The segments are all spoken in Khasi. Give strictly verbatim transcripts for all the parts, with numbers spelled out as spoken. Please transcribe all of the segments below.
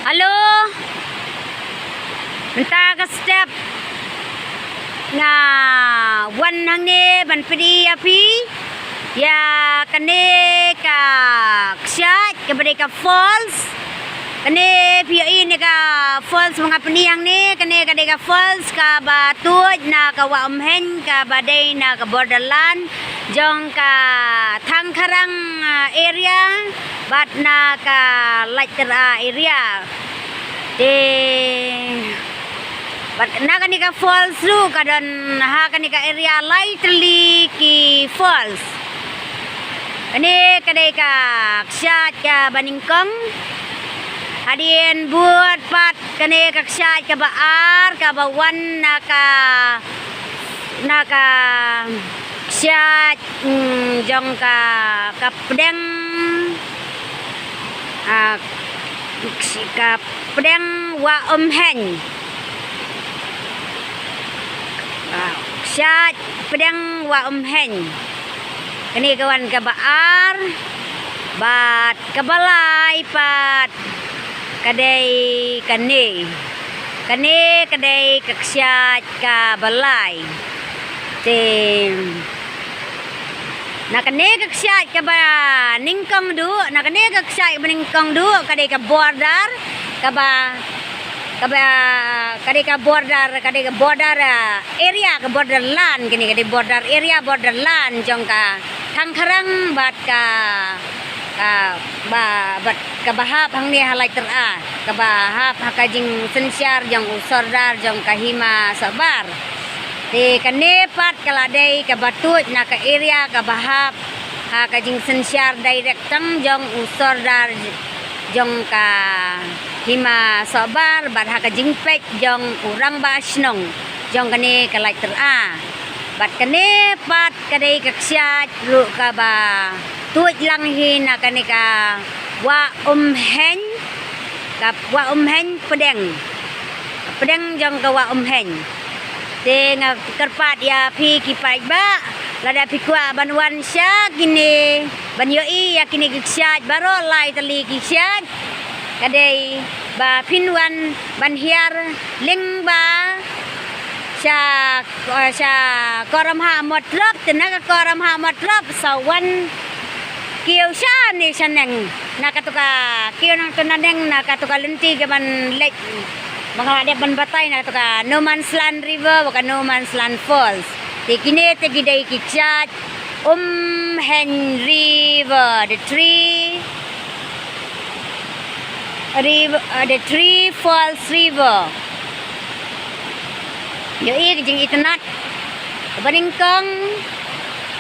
Hello. Mynta ka step nga wan hangne ban pyni ïa phi ïa kane ka kshaid kaba dei ka falls. Kane phi ïohi ne ka falls ba nga pyni hangne, kane ka dei ka falls kaba tuid na ka Wah Umheiñ kaba dei na ka borderland jong ka Thangkharang, ah, area bad na ka Laityra area. Te bad na kane ka falls ruh ka don ha kane ka area lai tylli ki falls. Kane ka dei ka kshaid kaba nyngkong. Hadien bud pat kane ka kshaid kaba ar kaba wan na ka, na ka kshaid, mm, jong ka, ka pdeng, ah, ka pdeng Wah Umheiñ. Ah, kshaid pdeng Wah Umheiñ. Kane ka wan kaba ar bad kaba lai pat ka dei kane. Kane ka dei ka kshaid kaba lai. Te na kane ka kshaid kaba nyngkong duh, na kane ka kshaid kaba nyngkong duh ka dei ka border kaba, kaba, ka dei ka border, ka dei ka border, ah, area, ka borderland, kane ka dei border area, borderland jong ka Thangkharang bad ka, ka ba, bad kaba hap hangne ha Laityra, kaba hap ha ka jingsynshar jong u sordar jong ka Hima Sohbar. Te kane pat ka la dei kaba tuid na ka area kaba hap ha ka jingsynshar direct tang jong u sordar jong ka Hima Sohbar bad ha ka jingpeit jong u rangbah shnong jong kane ka Laityra. Bad kane pat ka dei ka kshaid ruh kaba tuid lang hi na kane ka Wah Umheiñ, ka Wah Umheiñ pdeng. Pdeng jong ka Wah Umheiñ. Te nga kyrpad ïa phi ki paidbah, lada phi kwah ban wan sha kine, ban ïohi ïa kine ki kshaid baroh lai tylli ki kshaid, ka dei ba phin wan ban hiar lyngba sha, sha Koramhah Motrop, te na ka Koramhah Motrop sa wan kiew shane shaneng, na katu ka kiew nangtu naneng, na katu ka lynti kaban leit, ba nga la dep ban batai, na katu ka No Man's Land River bad ka No Man's Land Falls. Te kine te ki dei ki kshaid Umheiñ River, the three river, uh, the three falls river. Ïohi ka jingitynnad kaba nyngkong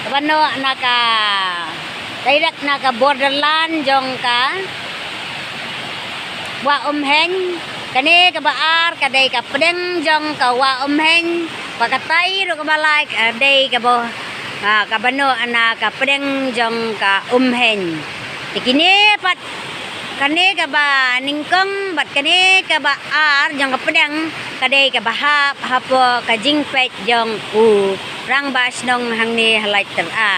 kaba noh na ka, direct na ka borderland jong ka Wah Umheiñ. Kane kaba ar ka dei ka pdeng jong ka Wah Umheiñ. Bad katai ruh kaba lai ka dei kaba, ah, kaba noh na ka pdeng jong ka Umheiñ. Te kine pat, kane kaba nyngkong bad kane kaba ar jong ka pdeng ka dei kaba hap hapoh ka jingpeit jong u rangbah shnong hangne ha Laityra.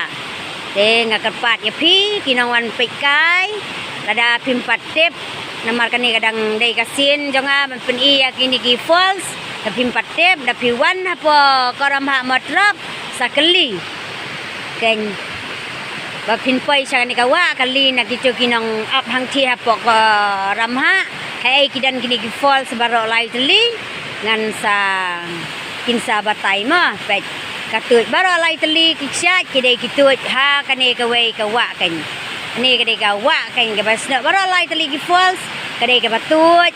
Te nga kyrpad ïa phi ki nongwan peit kai, lada phim pat tip, namar kane ka dang dei ka sien jong nga ban pyni ïa kine ki falls, lada phim pat tip, lada phi wan hapoh Koramhah Motrop sa kylli. Keiñ ba phin poi sha kane ka wah, kylli na kitu ki nongap hangthie hapoh Koramhah, haei ki don kine ki falls baroh lai tylli, ngan sa, kin sa batai mo. Peit, ka tuid baroh lai tylli ki kshaid ki dei ki tuid ha kane kawei ka wah keiñ. Kane ka dei ka wah keiñ kaba snoh, baroh lai tylli ki falls ka dei kaba tuid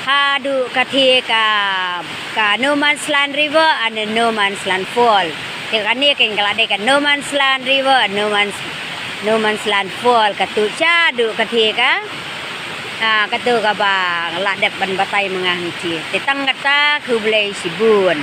haduh ka thie ka, ka No Man's Land River and No Man's Land Fall. Te kane keiñ ka la dei ka No Man's Land River, No Man's, No Man's Land Fall, ka tuid shaduh ka thie ka, ah, katu kaba la dep ban batai ma nga hangthie. Te tang kata, khublei shibun.